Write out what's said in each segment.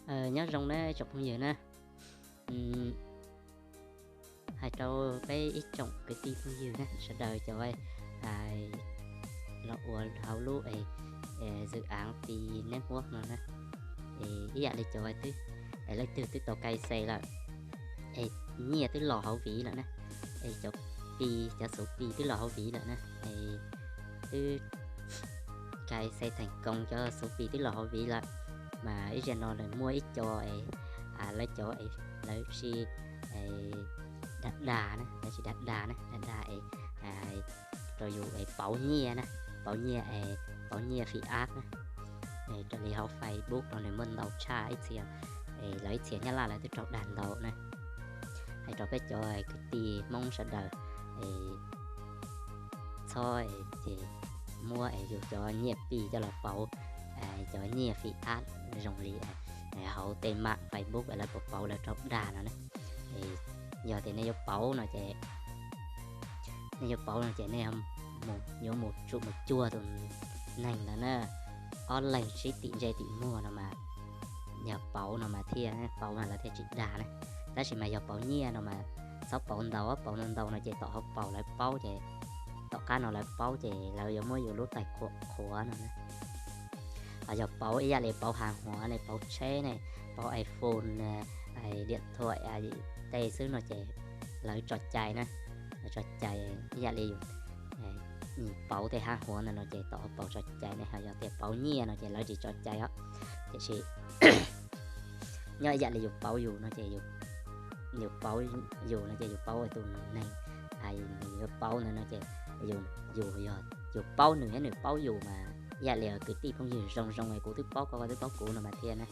Nyob zoo na tsoom phooj ywg na, hais rau peb ib tsoom kwv tij phooj ywg na sawv daws cov los ua hauv lub es zwm av pi neb huab no na, es ib yam li cov twb, leej twg twb tau cai xe lawm, es nyiaj twb los hauv viv lawm na, es cov pi, cov xuv pi twb los hauv viv lawm na, es twb cai xe theem koos cov xuv pi twb los hauv viv lawm, mas ib zaug no lawv muaj ib co es lawv cov es lawv tsis dag dag na, lawv tsis dag dag na, dag dag es rau yus es pauv nyiaj na, pauv nyiaj es pauv nyiaj fi ab na. Raws li hauv Facebook no nws muaj ntau tshaj ib txhia, es lawv ib txhia Nyab Laj lawv twb raug dag ntau na. Hais rau peb cov kwv tij Hmoob sawv daws, es txhob ces muab es yus cov nyiaj pi coj los pauv cov nyiaj fi ab zoo li hauv tej mam Facebook lawv pauv pauv lawv raug dag no na. Yog tias nej yuav pauv no ces, nej yuav pauv no ces nej yuav mus tsum mus cuag tus neeg ntawd na, ob leeg sib tim ntsej tim muag no mas, yog pauv no mas thiaj pauv mas lawv thiaj tsis dag na. Tab sis mas yog pauv nyiaj no mas txhob pauv ntau, pauv ntau ntau no ces tom hauv paus lawv paub ces, tom qab no lawv paub ces lawv yuav muab yus lub tais khuam qhuav no na. Ho yog pauv ib yam li pauv ha huav ne, pauv tsheb ne, pauv iPhone, diam thuam tej xwb no ces lawv tso cai na, lawv tso cai ib yam li yus pauv tej ha huav ntawd no ces tom hauv paus tso cai ne. Ho yog tias pauv nyiaj no ces lawv tsis tso cai os. Tiam sis nyob ib yam li yus pauv yus no ces, yus pauv yus no ces yus pauv tus neeg, yus yuav pauv ntawd no ces yus, yus yog yus paub nws thiab nws paub yus mas ib yam li kwv tij phooj ywg zoo zoo es kuv twb paub koj, koj twb paub kuv no mas thiaj na,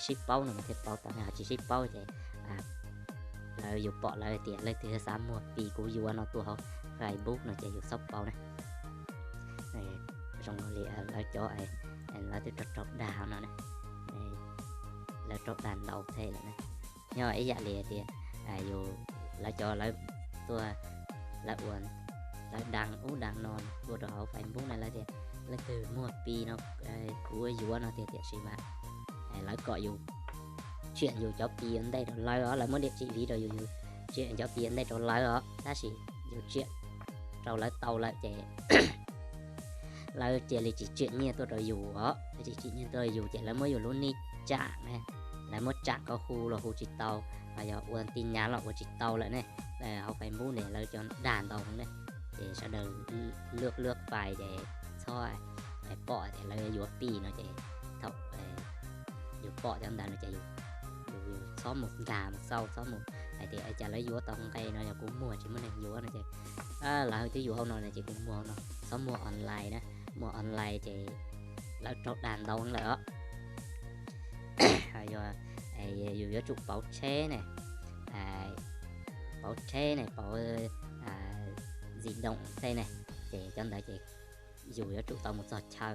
sib paub no mas thiaj pauv tau ne. Ho tsis sib paub ces lawv, yus pom lawv hais tias leej twg xav muag pi kuv yuav no tuaj hauv Facebook no ces yus txhob pauv na. Zoo li lawv cov, lawv twb raug raug dag no na, lawv raug dag ntau thiab lawm na. Nyob ib yam li tias yus, lawv cov lawv tuaj, lawv ua, lawv dag ub dag no tuaj rau hauv Facebook na, lawv tias leej twg muag pi no kuv yuav no tiag, tiam sis mas lawv kom yus tsiam yus cov pi ua ntej rau lawv os, lawv muab diam tsim viv rau yus, yus tsiam cov pi ua ntej rau lawv os, tab sis yus tsiam rau lawv tau lawm ces lawv cia li tsis tsiam nyiaj tuaj rau yus os, lawv tsis tsiam nyiaj tuaj rau yus ces lawv muab yus lub nij tsam ne, lawv muab tsam kom hu los hu tsis tau, los yog ua tij nyab los ua tsis tau lawm ne. Hauv Facebook ne lawv cov dag ntau heev ne, ces sawv daws luj luj pais ces txhob pom tias lawv yuav pi no ces thaum yus pom cov ntawd no ces yus txhob mus dag mus xauj, txhob mus hais tias cas lawv yuav tau nqe no yog kuv muag tsis muaj neeg yuav no ces lawv twb yuav hauv no no ces kuv muag hauv no, txhob muag online na, muag online ces lawv raug dag ntau heev lawm os. Yus yuav tsum pauv tsheb ne, pauv tsheb ne, pauv di doom tej ne, ces cov ntawd ces yus yuav tsum tau mus txog chaw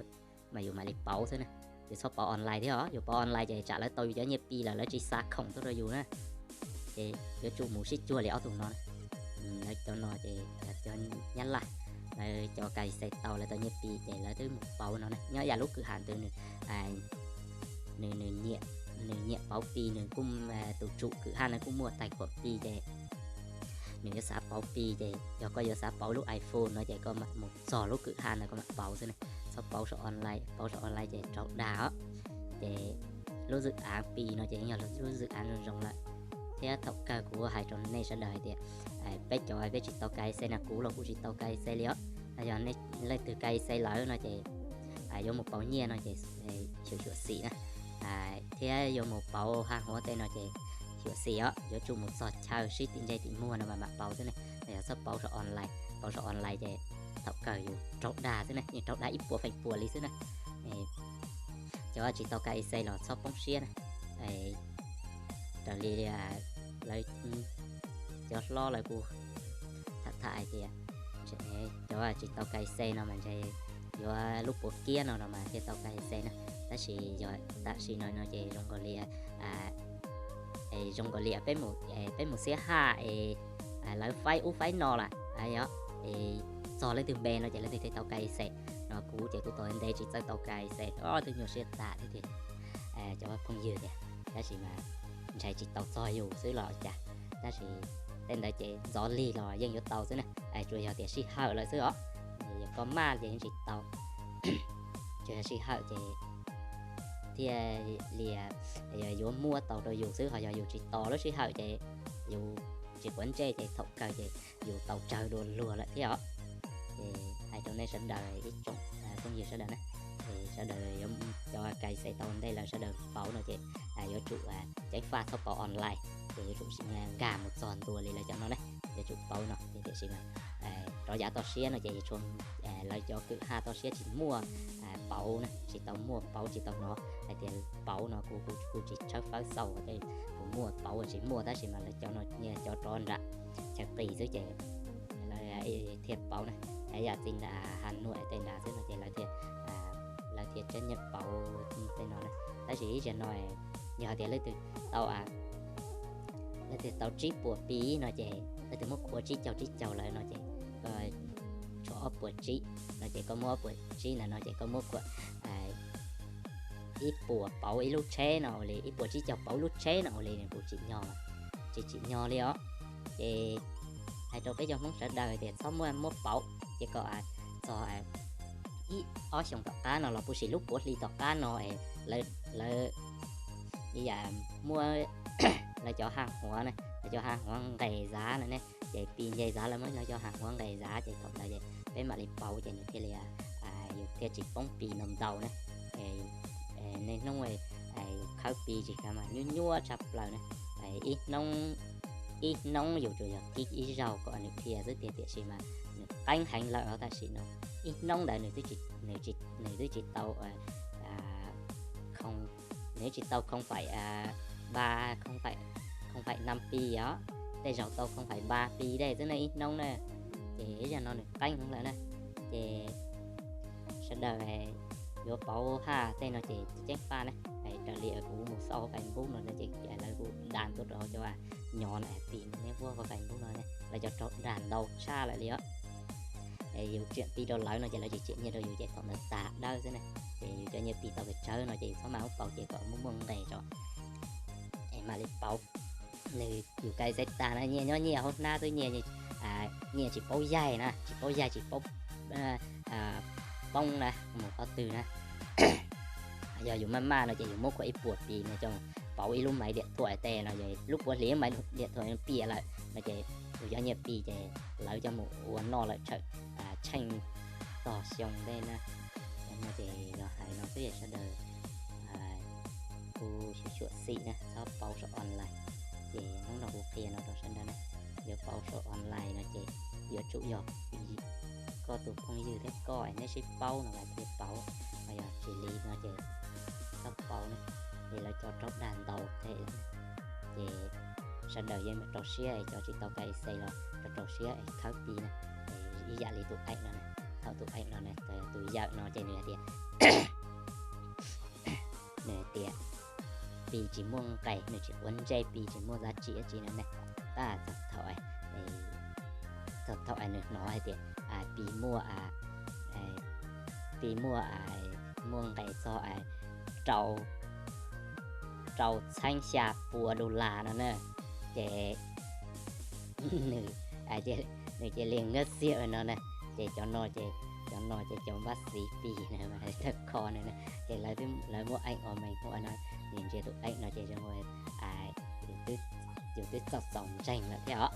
mas yus mam li pauv xwb na. Yus txhob pauv online thiab os, yus pauv online ces tsam lawv tau yus cov nyiaj pi lawm lawv tsis xa khoom tuaj rau yus na. Ces yuav tsum mus sib cuag li ob tug no na. Lawv cov no ces cov Nyab Laj, lawv cov cai xe tau lawv tau nyiaj pi ces lawv twb mus pauv no na. Nyob yam lub kwm ha ntawd nws, nws, nws nyiam pauv pi, nws kuj, tus tsum kwm ha ntawd kuj muaj tais khuam pi ces nws yuav xav pauv pi ces yog koj yuav xav pauv lub iPhone no ces koj mam mus txog lub kwm ha ntawd koj mam pauv xwb na. Txhob pauv saum online, pauv saum online ces raug dag os. Ces lub zwm av pi no ces yog lub zwm av zoo zoo lawm. Thiab thaum kawg kuv hais rau nej sawv daws hais tias peb cov peb tsis tau cai xe na, kuv los kuj tsis tau cai xe li os. Yog leej twg cai xe lawm no ces yuav mus pauv nyiaj no ces xyuam xim na, thiab yuav mus pauv ha huav tej no ces xyuam xim os, yuav tsum mus txog chaw sib tim ntsej tim muag no mas mam pauv xwb ne. Yog txhob pauv saum online, pauv saum online ces thaum kawg yus raug dag xwb na, yeej raug dag ib puas feem pua li xwb na. Cov tsis tau cai xe los txhob poob siab na. Raws li lawv cov hlob lawv kuj tham tham hais tias cov tsis tau cai xe no mas ntshe yuav lub puas kiab no los mas thiaj tau cai xe na. Tab sis yog tam sim no no ces zoo nkaus li, zoo nkaus li peb mus xiab haj es lawv faib ub faib no lawm, es txog leej twg npe no ces leej twg thiaj tau cai xe. No kuv ces kuv tau ntev tsis txawj tau cai xe, twb nyuaj siab tas thiab tias cov phooj ywg tias tab sis mas ntshai tsis tau txog yus xwb los cas, tab sis tej ntawd ces ntxov lig los yeej yuav tau xwb na, tsuas yog tias sij hawm lawm xwb os. Yog koj maj ces yeej tsis tau, tsuas yog sij hawm ces thiaj li yuav muaj tau rau yus xwb, ho yog yus tsis tos lub sij hawm ces yus tsis quav ntsej ces thaum kawg ces yus tau tsawg dua luag lawm thiab os. Ces hais rau nej sawv daws ib tsoom phooj ywg sawv daws na, es sawv daws yuav cov kais xes tau ntej lawm sawv daws pauv no ces yuav tsum ceev faj txhob pauv online, ces yuav tsum nkag mus txog ntua li lawv cov no na, yuav tsum pauv no ces tiam sis mas rov yav toj siab no ces yuav tsum, lawv cov kwm haj toj siab tsis muaj pauv na, tsis tau muaj pauv, tsis tau hnov hais tias pauv no, kuv kuv tsis tshawb fawb xaus tej, kuv muaj pauv tsis muaj, tab sis mas lawv cov no nyias cov rov nram chaw qis xwb ces lawv thiaj pauv na. Yam txiv nram Hav Nuam tej nrad xwb no ces lawv thiaj, lawv thiaj tseeb nyiaj pauv tej no na. Tab sis ib zaug no yog hais tias leej twg tau, leej twg tau tsib puas Pi no ces leej twg muab khuav tsib caug tsib caug lawm no ces tshuav ob puas tsib no ces koj muab ob puas tsib ntawm no ces koj muab khuav ib puas pauv ib lub tsheb no ua li, ib puas tsib caug pauv lub tsheb no ua li, nws kuj tsim nyog, tsis tsim nyog li os. Ces hais rau peb cov Hmoob sawv daws tias txhob muaj muab pauv, ces kom txog ib ob xyoos tom qab no los puas sis lub puav hli tom qab no es lawv, lawv ib yam muab lawv cov haj huav na, lawv cov haj huav nqes zav lawm ne, ces Pi nce zav lawm muab lawv cov haj huav nqes zav ces thaum ntawd ces peb mam li pauv ces nws thiaj li, yus thiaj tsis poob Pi ntau ntau ne. Niaj hnub yus khawb Pi tsis kav mas nyuaj nyuaj tshaj plaws ne. Ib hnub, ib hnub yus tsuas yog kib ib zaug kom nws dhia xwb tiag, tiam sis mas nws qeeb heev lawm os tam sim no. Ib hnub ntawd nws twb tsis tau, nws twb tsis tau không phẩy ba, không phẩy năm Pi os, tej zaum tau không phẩy ba Pi dej xwb na ib hnub na. Ces ib zaug no nws qeeb heev lawm na. Ces sawv daws yuav pauv haj tej no ces ceeb faj na. Raws li kuv mus xauj Facebook no ces lawv kuj đàn tuaj rau cov nyom na, Pi neb vuab Facebook no, lawv cov rau đàn ntau tshaj lawm li os. Yus tsiam Pi rau lawv no ces lawv tsis tsiam nyiaj rau yus ces thaum ntawd tag dawb xwb na. Ces yus cov nyiaj Pi tau pes tsawg no ces yus txhob maj muab pauv ces kom muaj muaj nqis tso. Es mam li pauv. Nws yus kais xes tag na, nyiaj nyob nyiaj hauv hnab xwb, nyiaj, nyiaj tsis paub yaig na, tsis paub yaig tsis paub poob na, mus qhov twg na. Yog yus maj maj no ces yus muab khuav ib puas Pi no coj pauv ib lub maiv diam thuam tej no, lub puav hli maiv diam thuam piam lawm no ces yus cov nyiaj Pi ces lawv coj mus ua noj lawm tshawm tsheej tog xyoo tej na. No ces yog hais no xwb es sawv daws kuj xyuam xyuam xim na, txhob pauv saum online. Ces hnub no kuv qhia no rau sawv daws na, yuav pauv saum online no ces yuav tsum yog koj tus phooj ywg thiab koj neb sib paub no mas thiaj pauv, ho yog tsis li no ces txhob pauv na. Ces lawv cov rau đàn ntau thiab, ces sawv daws yeej rau siab, cov tsis tau kais xes los rau rau siab khawb Pi na. Ib yam li tus eem no, thaum tus eem no, tus yawm no ces nws hais tias, nws hais tias Pi tsis muaj nqis, nws tsis quav ntsej, Pi tsis muaj giá trị dab tsi no ne. Tab txog thaum, txog thaum nws hnov hais tias Pi muaj, Pi muaj, muaj nqis txog rau, rau txheeb xya pua dollar no na, ces nws, nws cia li ngab xiab no na. Ces cov no ces, cov no ces cov npab xiv Pi na, thawj kho no na, ces lawv muab eem ua meej ua no, nws ntsia tus eem no ces zoo ua yus twb txaus txaus ntseeg lawm thiab os.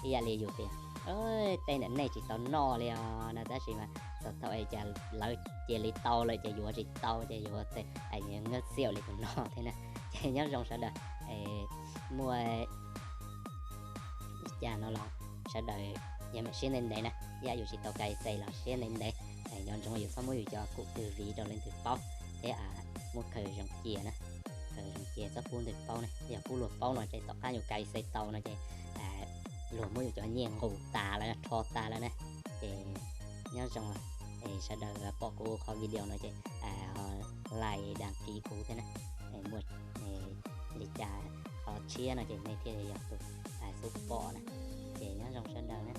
Ib yam li yus tias tej ntawm nej tsis tau noj li os no, tab sis mas txog thaum cas lawv cia li tau lawm ces yus tsis tau ces yus ngab xiab li tus no thiab na. Ces nyob zoo sawv daws, muaj li cas no los sawv daws yeej meem siab ntev ntev na, ib yam yus tsis tau kais xes los siab ntev ntev. Nco ntsoov yus txhob muab yus cov khaum twg viv rau leej twg paub thiab, muab khaws zoo cia na, khaws zoo cia txhob pub leej twg paub na, yog pub luag paub no ces tom qab yus kais xes tau no ces luag muab yus cov nyiaj nqus tas lawm, rho tas lawm na. Ces nyob zoo, sawv daws pom kuv qhov video no ces like, đăng ký kuv thiab na, muaj li cas qhov tshiab no ces nej thiaj li yog tus xub pom na. Ces nyob zoo sawv daws na.